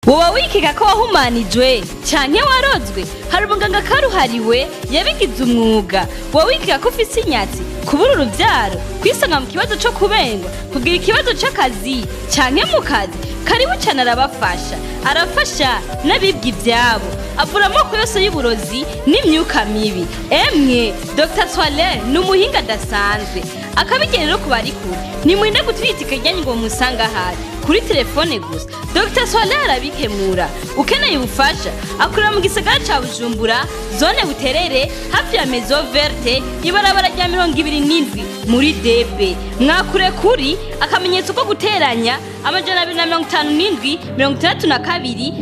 Woba wikeka ko wahumanijwe canke warozwe? Hari umuganga karuhariwe yabigize umwuga. Woba wikeka ko ufise inyatsi, kubura uruvyaro, kwisanga mu kibazo co kubengwa, kugira ikibazo c'akazi canke mu kazi? Karibu cane, arabafasha. Arafasha n'abibwa ivyabo, avura amoko yose y'uburozi n'imyuka mibi. Emwe, Dr Swale ni umuhinga adasanzwe. Akabigera rero ku bari kure, nimwinde gutiritika iryanyu ngo mumusanga ahari kuri telefone gusa. Dr Swale arabikemura. Ukeneye ubufasha, akorera mu gisagara ca Bujumbura, zone Buterere, hafi ya Maison Verte, ibarabara rya 27 muri debe. Mwakure kuri akamenyetso ko guteranya 257 62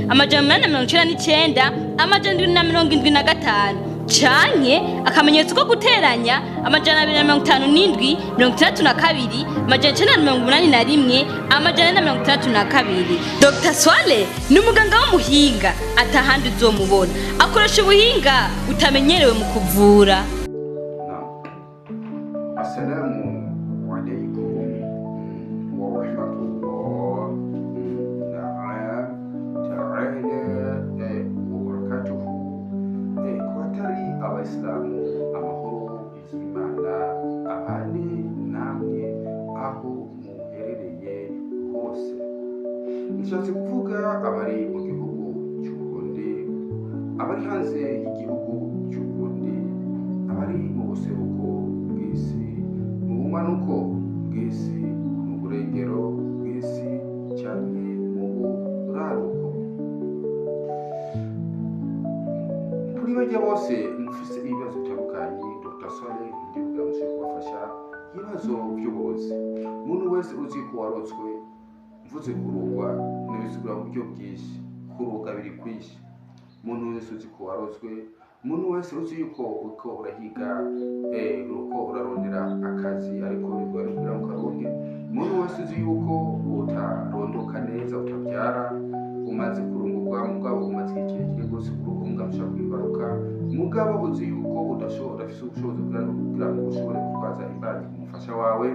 899 775, canke akamenyetso ko guteranya 257 62 981 462. Dr Swale ni umuganga w'umuhinga, atahandi uzomubona. Akoresha ubuhinga butamenyerewe mu kuvura. نعم، السلام عليكم ورحمة الله نعم تعالى وبركاته. Ku batari abayisilamu, amahoro y'Imana abane namwe aho muherereye hose. Nshatse kuvuga abari mu gihugu cy'u Burundi, abari hanze y'igihugu cy'u Burundi, abari mu buseruko bw'isi, mu bumanuko bw'isi, mu burengero bw'isi cyane, mu buraruko. Kuri bajya bose mufise ibibazo bitandukanye, Dr Sale ndi kugira ngo nshobore kubafasha. Ibibazo by'uburozi, umuntu wese uzi ko warotswe. Mvuze kurugwa nibisigura mu buryo bwinshi, kuroga biri kwinshi. Umuntu wese uzi ko warotswe, umuntu wese uzi yuko uko urahiga, uko urarondera akazi ariko bigoye kugira ngo ukaronke, umuntu wese uzi yuko utarondoka neza, utabyara, umaze kurongorwa mugabo umaze igihe kirekire rwose ku rugo mugabo ushaka kwibaruka, mugabo uzi yuko udashobora, udafise ubushobozi kugira ngo ushobore gutwaza imbanyi ku mufasha wawe,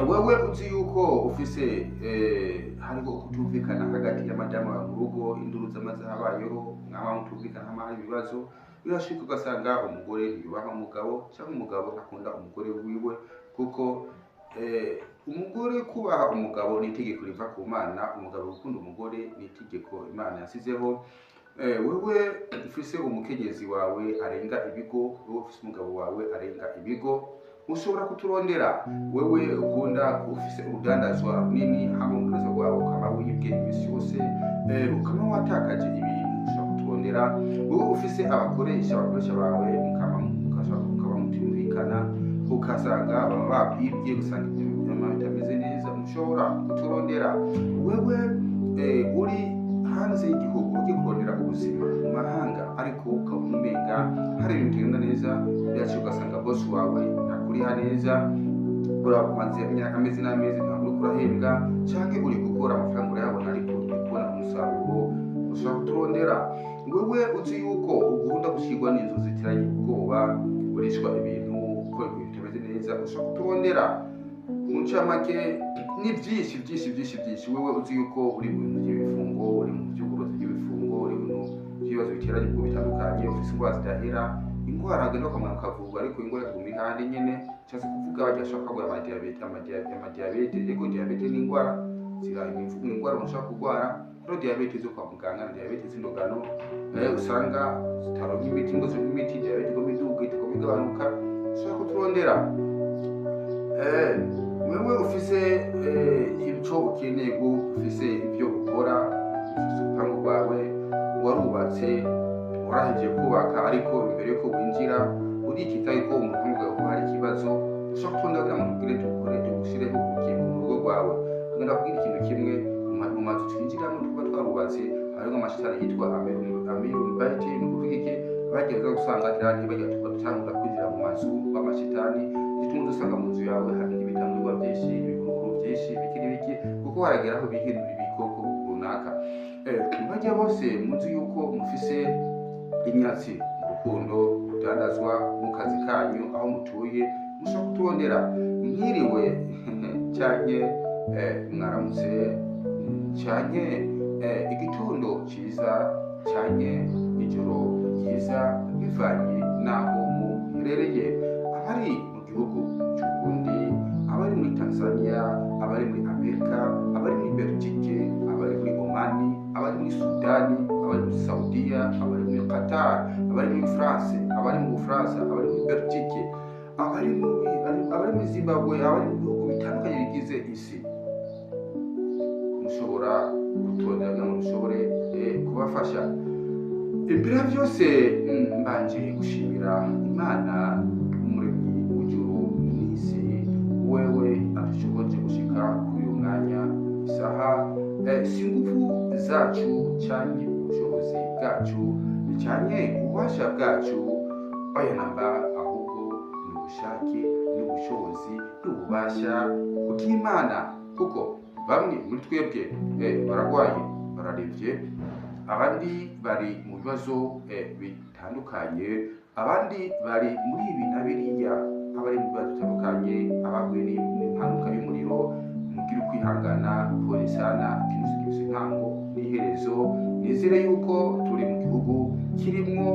wewe uzi yuko ufise hariho kutumvikana hagati ya madamu wawe mu rugo, induru zamaze habayeho, mwaba mutumvikana, hama hari ibibazo birashika ugasanga umugore ntiyubaha umugabo cyangwa umugabo ntakunda umugore wiwe, kuko umugore kubaha umugabo ni itegeko riva ku Mana, umugabo gukunda umugore ni itegeko Imana yasizeho. Wewe ufise umukenyezi wawe arenga ibigo, wewe ufise umugabo wawe arenga ibigo, ushobora kuturondera. Wewe ukunda ufise urudandazwa runini, hama urudandazwa rwawe ukaba wibwe imisi yose, ukaba watakaje ibintu, ushobora kuturondera. Wewe ufise abakoresha bawe mukaba mutumvikana, ukasanga baba bakwibye, usanga ibintu bitameze neza, mushobora kuturondera. Wewe uri hanze y'igihugu ugiye kurondera ubuzima mu mahanga, ariko ukabona umenga hari ibintu bitagenda neza, byaciye ugasanga boss wawe ntakuriha neza, uramaze imyaka, amezi n'amezi ntabwo uriko urahembwa, canke uri gukora amafaranga urayabona ariko uri kubona umusaruro, ushobora kuturondera. Wewe uzi yuko ukunda gushirwa n'inzu ziteranye ubwoba, urishwa ibintu, ukora ibintu bitameze neza, ushobora kuturondera. Mu ncamake ni byinshi byinshi byinshi byinshi. Wewe uzi yuko uri mu bintu by'ibifungo, uri mu by'uburozi by'ibifungo, uri mu bintu by'ibibazo biteranye ubwo bitandukanye, ufise indwara zidahera, indwara agenda kwa muganga ukavurwa ariko indwara iguma ihandi nyene. Nshatse kuvuga bajya bashobora kurwara amadiyabete. Yego, diyabete ni indwara zira, ni indwara umuntu ashobora kurwara. Hariho diyabete zo kwa muganga na diyabete z'indogano, usanga zitaronka imiti ngo zironke imiti, diyabete iguma iduga, iguma igabanuka, ushobora kuturondera. Wewe ufise ico ukeneye, ufise ibyo ukora, ufise urupangu rwawe, warubatse, warahejeje kubaka, ariko imbere yuko winjira urikita yuko mu rupangu rwawe ko hari ikibazo, ushobora kuturondera kugira ngo tugire dukore tugushireho urukingo mu rugo rwawe. Ngenda kubwira ikintu kimwe: mu mazu twinjiramo tuba twarubatse hariho amashitani yitwa Amirul Baiti. Ni ukuvuga iki? Bageza gusanga ntibajya dutangura kwinjira mu mazu b'amashitani, gituma usanga mu nzu yawe hari ibitangurwa byinshi, ibihururu byinshi, ibiki n'ibiki, kuko haragera aho bihindura ibikoko runaka. Bajya bose muzi yuko mufise inyatsi mu rukundo, rudandazwa, mu kazi kanyu, aho mutuye, mushobora kuturondera. Mwiriwe canke mwaramutse canke igitondo. ryiza canke ijoro ryiza bivanye n'aho muherereye. Abari mu gihugu cy'Uburundi, abari muri Tanzania, abari muri Amerika, abari muri Belgique, abari muri Omani, abari muri Sudani, abari muri Saudiya, abari muri Qatar, abari muri France, abari mu Bufaransa, abari muri Belgique, abari muri Zimbabwe, abari mu bihugu bitandukanye bigize isi, mushobora kuturondera kugira ngo dushobore kubafasha. Imbere ya byose, mbanje gushimira Imana, Umuremyi w'ijuru n'isi, wewe adushoboje gushika kuri uyu mwanya, isaha. Si ingufu zacu canke ubushobozi bwacu canke ububasha bwacu, oya namba, ahubwo ni ubushake n'ubushobozi n'ububasha bw'Imana, kuko bamwe muri twebwe baragwaye, bararemvye, abandi bari mu bibazo bitandukanye, abandi bari muri ibi na biriya, abari mu bibazo bitandukanye, abahuye n'impanuka y'umuriro, mugire ukwihangana, pole sana, ikintu gifise intango n'iherezo. Nizere yuko turi mu gihugu kirimwo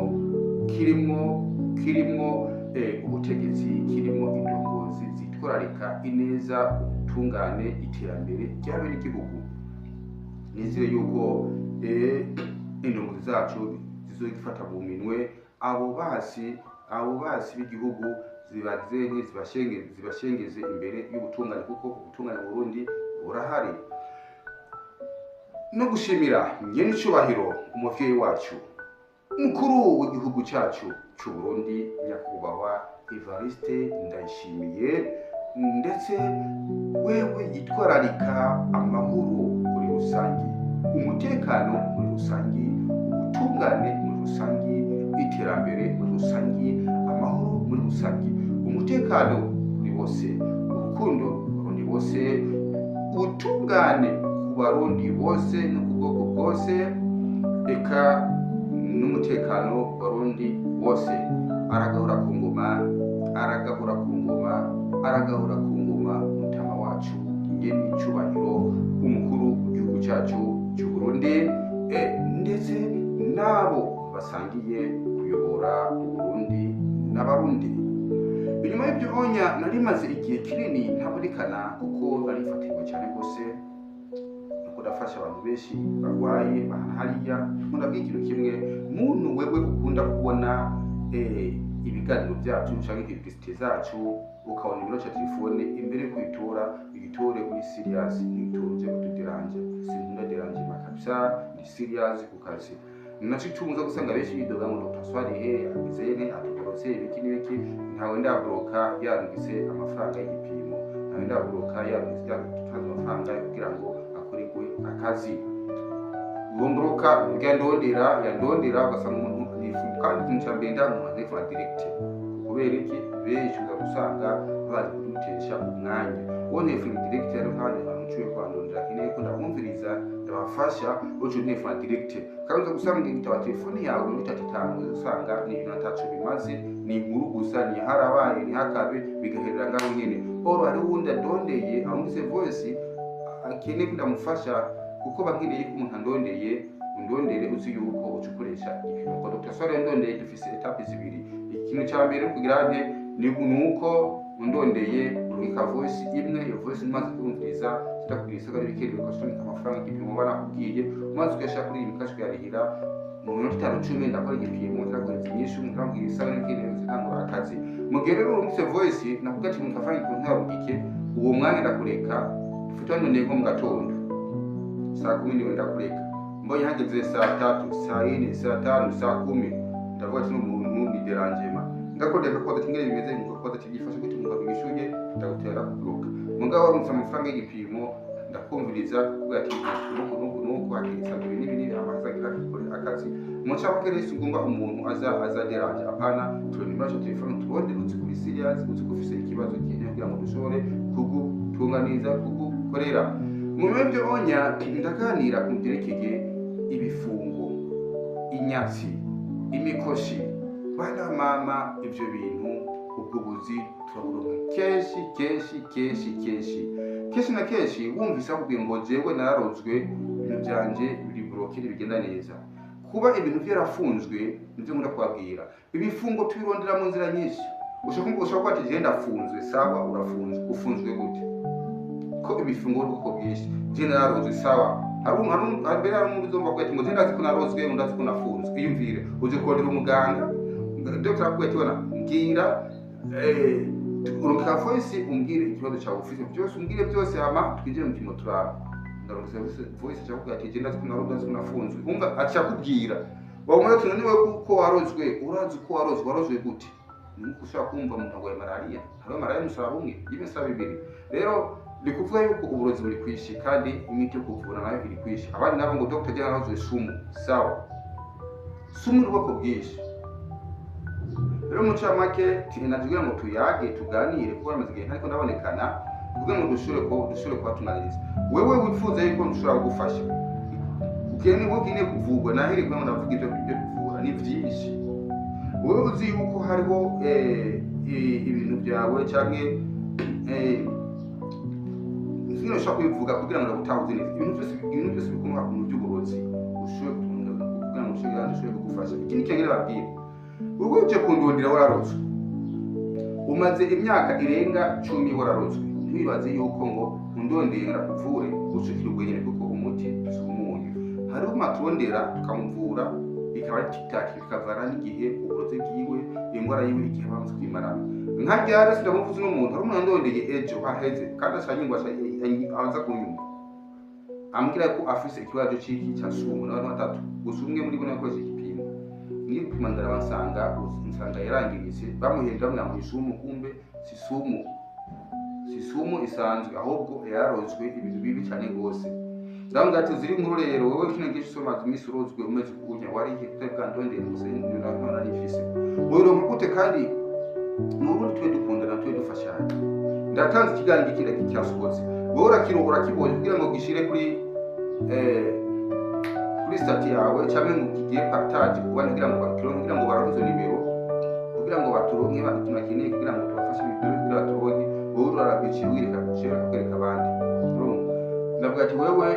ubutegetsi, kirimwo indongozi zitwararika ineza, ubutungane, iterambere ry'abenegihugu. Nizere yuko indongozi zacu zizogifata mu minwe abo basi b'igihugu, zibazenye, zibashengeze imbere y'ubutungane, kuko ubutungane mu Burundi burahari. No gushimira nyenicubahiro umuvyeyi wacu, umukuru w'igihugu cyacu cy'u Burundi, Nyakubahwa Evariste Ndayishimiye, ndetse wewe yitwararika amahoro muri rusange, umutekano muri rusange, ubutungane muri rusange, iterambere muri rusange, amahoro muri rusange, umutekano kuri bose, urukundo ku Barundi bose, ubutungane ku Barundi bose no ku bwoko bwose, eka n'umutekano ku Barundi bose. Aragahora ku ngoma, aragahora ku ngoma, aragahora ku ngoma, mutama wacu, nyene icubahiro umukuru w'igihugu cyacu cy'u Burundi, ndetse n'abo basangiye kuyobora Uburundi n'Abarundi. Inyuma y'ibyo onya, nari maze igihe kinini ntabonekana, kuko narifatirwa cyane rwose nuko ndafasha abantu benshi barwaye bahana hariya. Nkunda ikintu kimwe: muntu wewe ukunda kubona ibiganiro byacu cyangwa publicité zacu, ukabona ibiro cya telefone, imbere yo kuyitora, uyitore uri serious, ntitore uje kutuderanja. Sinkunda dérangement kabisa, ni serious ku kazi. Naco cyumuza gusanga benshi bidoga ngo Dr Swalihe agize ne atukorotse ibiki n'ibiki. Ntawe ndabroka yarungitse amafaranga y'igipimo, ntawe ndabroka yarungitse yatanze amafaranga kugira ngo akorerwe akazi. Uwo yandondera yandondera, ugasanga umuntu nifu. Kandi ikintu cya mbere, ndamuntu azifura direct. Kubera iki? Benshi uza gusanga bazi kudutesha umwanya. Uwo nefura direct rero, nk'abandi bantu nshoboye kwandondera, akeneye ko ndabumviriza, ndabafasha, uco nefura direct. Kandi uza gusanga igitaba telefone yawe muri 35, uza usanga ni ibintu ataco bimaze, ni inkuru gusa, ni harabaye, ni hakabe, bigaherera ngaho nyene. Oro hari uwundi adondeye, arumvise voice, akeneye ko ndamufasha, kuko bankeneye ko umuntu andondeye, undondere uzi yuko uca ukoresha igipimo. Kwa Dr Swale ndondeye, dufise étapes zibiri. Ikintu cya mbere kugira nte ni nuko undondeye urungika voice imwe. Iyo voice umaze kumviriza, kitakubwira isabwa n'ibikenewe, ukashobora amafaranga y'igipimo banakubwiye, umaze kuyashira kuri iyi mikashi, kuyarihira mu minota 5, 10, ndakora igipimo, ndaguhereza inyishu, ndakubwira isabwa n'ibikenewe, ntangura akazi. Mu gihe rero urungitse voice nakubwira ati amafaranga igipimo ntayarungike, uwo mwanya ndakureka. Ufite wandondeye nko mu gatondo saa 10, niwe ndakureka. Mbonye hageze saa 3, saa 4, saa 5, saa 10, ndavuga ati n'umuntu ni dérangement, ndakondeka ko ati ngene bimeze, ko ati byifashe gute, umugabo wishuye, ndagutera kubloka. Mugabo warungitse amafaranga y'igipimo, ndakumviriza, kuvuga ati nuku nuku nuku, akisaba ibi n'ibi n'ibi, amasagira akora akazi. Mu ncamake rero, singomba umuntu aza déranger, apana. Turi nimero ya telefone, turondere uzi kuri serious, uzi ko ufise ikibazo kintu, kugira ngo dushobore kugutunganiza, kugukorera. Mu bihe byo onya, ndaganira ku byerekeye ibifungo, inyatsi, imikoshi. Bana mama, ivyo bintu, ubwo buzi turaburonka kenshi kenshi kenshi kenshi kenshi na kenshi. Wumvise akubwiye ngo jewe nararozwe, ibintu byanje biri bloqué, bigenda neza. Kuba ibintu byarafunzwe nibyo nkunda kubabwira. Ibifungo tubirondera mu nzira nyinshi. Ushobora kuba ati genda afunzwe, sawa, urafunzwe. Ufunzwe gute? Ko ibifungo uri ubwoko bwinshi. Je nararozwe, sawa. Hari mbere hari umuntu uzumva ko ati ngo je ndazi ko narozwe, ngo ndazi ko nafunzwe. Iyumvire uje kurondera umuganga, dogiteri akubwira ati bona mbwira, urungika voice umbwire ikibazo cyawe ufite byose, umbwire byose, hama twinjire mu gipimo turabe. Ndarungika voice cyakubwira ati je ndazi ko narozwe, ndazi ko nafunzwe. Umva, aca akubwira wamara ati none wewe kuko warozwe, urazi ko warozwe, warozwe gute? Nuko ushobora kumva umuntu arwaye malariya, hariho malariya y'umusaraba umwe, y'imisaraba ibiri. Rero ni kuvuga yuko uburozi buri kwishi kandi imiti yo kuvura nayo iri kwishi. Abandi nabo ngo dogiteri jya narozwe sumu, sawa, sumu ni ubwoko bwinshi. Rero mu ncamake naje ngo tuyage, tuganire, kuko namaze igihe ntariko ndabonekana, kugira ngo dushobore kuba tunaniriza. Wewe wifuza yuko nshobora kugufasha, ukeneye, wowe ukeneye kuvurwa, nahereye kugira ngo ndavuga ibyo kuvura ni byinshi. Wowe uzi yuko hariho ibintu byawe canke sinzi ushobora kubivuga kugira ngo ndagutahuze neza. Ibintu byose bikomoka ku bintu by'uburozi ushobore kutunga kugira ngo ushobore kugufasha. Ikindi kintu ngira babwire, wowe uje kundondera wararozwe, umaze imyaka irenga 10 wararozwe, ntiwibaze yuko ngo undondeye ndakuvure ucukira ubwo nyene, kuko umuti si umunyu. Hariho umaturondera tukamuvura ikaba ari tiktak, bikavana n'igihe uburozi bwiwe, indwara yiwe, igihe bamaze kwimarana. Nka ryari sindamuvuze n'umuntu, hari umuntu yandondeye ejo haheze kandi ashanyumva, aza kunyumva, ambwira ko afise ikibazo c'iki ca sumu n'abantu batatu gusa, umwe muri bo niwe yakoresheje igipimo. Ngiye gupima ndaraba nsanga yarangiritse, bamuhenda bamwambuye isumu, kumbe si sumu, si sumu isanzwe, ahubwo yararozwe ibintu bibi cyane rwose. Ndavuga ati ziri inkuru rero, wowe kino gihe usomaze iminsi urozwe umeze ukunya, warihe kutari bwandondere gusa nari mfise wowe uronka gute? Kandi mu Burundi tube dukundana, tube dufashanya. Ndatanze ikiganiro ikindi cyasohotse, wowe urakibonye kugira ngo gishire kuri statut yawe cyangwa ngo kigire partage ku bandi, kugira ngo bakironke, kugira ngo baronke izo nimero, kugira ngo baturonke abantu bakeneye, kugira ngo tubafashe ibintu, kugira baturonke. Wowe urarabiciye wireka gushira kwereka abandi. Urumva, ndavuga ati wewe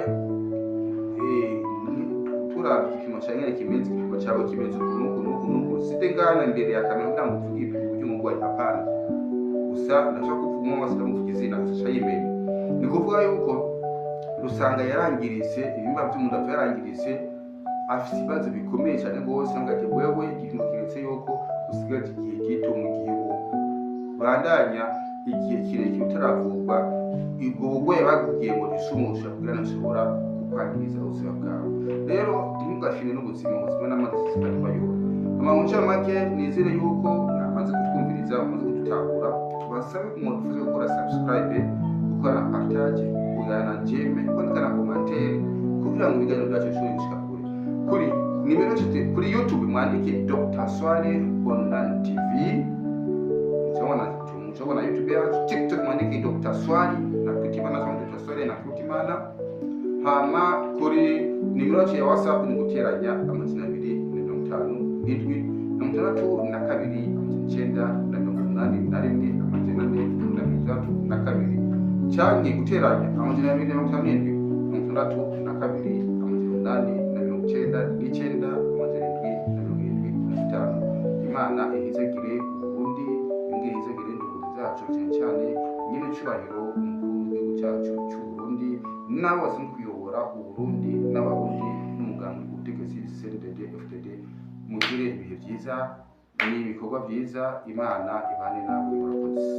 turabye igipimo cyawe nyene kimeze, igipimo cyawe kimeze uku n'uku n'uku n'uku. Site ngana imbere ya kamera kugira ngo tuvuge ibipimo by'umurwayi, hapana. Gusa ndashaka kuvuga umwe wese, ndamuvuga izina gusa yimenya. Ni kuvuga yuko rusanga yarangiritse, ibihimba by'umuntu byarangiritse, afite ibibazo bikomeye cyane rwose. Ngo ati wewe igipimo kiretse yuko usigaje igihe gito, mu gihe bandanya igihe kirekire utaravurwa ubwo burwayi bakubwiye ngo nisumusha, kugira ngo ushobora kukwangiriza ubuzima bwawe. Rero ntimugashire n'ubuzima, ubuzima n'amazi bayora mu ncamake. Nizere yuko mwamaze kutwumviriza, mwamaze kudutahura. Tubasabe mudufashe gukora subscribe, gukora na partage, kugana na j'aime, kwandika na commentaire, kugira ngo ibiganiro byacu bishobore gushika kure. Kuri nimero kuri YouTube mwandike Dr Swale Online TV, mutaona YouTube yacu. TikTok mwandike Dr Swali na Kutimana, cyangwa Dr Swali na Kutimana. Hama kuri nimero yacu ya WhatsApp ni guteranya 257 62 981 462, canke guteranya 257 62 899 775. Imana ihezagire Uburundi, yongere ihezagire indongozi zacu, cyane cyane nyine icubahiro umukuru w'igihugu cyacu cy'Uburundi n'abo basanzwe kuyobora Uburundi n'Abarundi n'umugambi w'ubutegetsi CNDD FDD. Mugire ibihe byiza n'ibikorwa byiza. Imana ibane namwe, murakoze.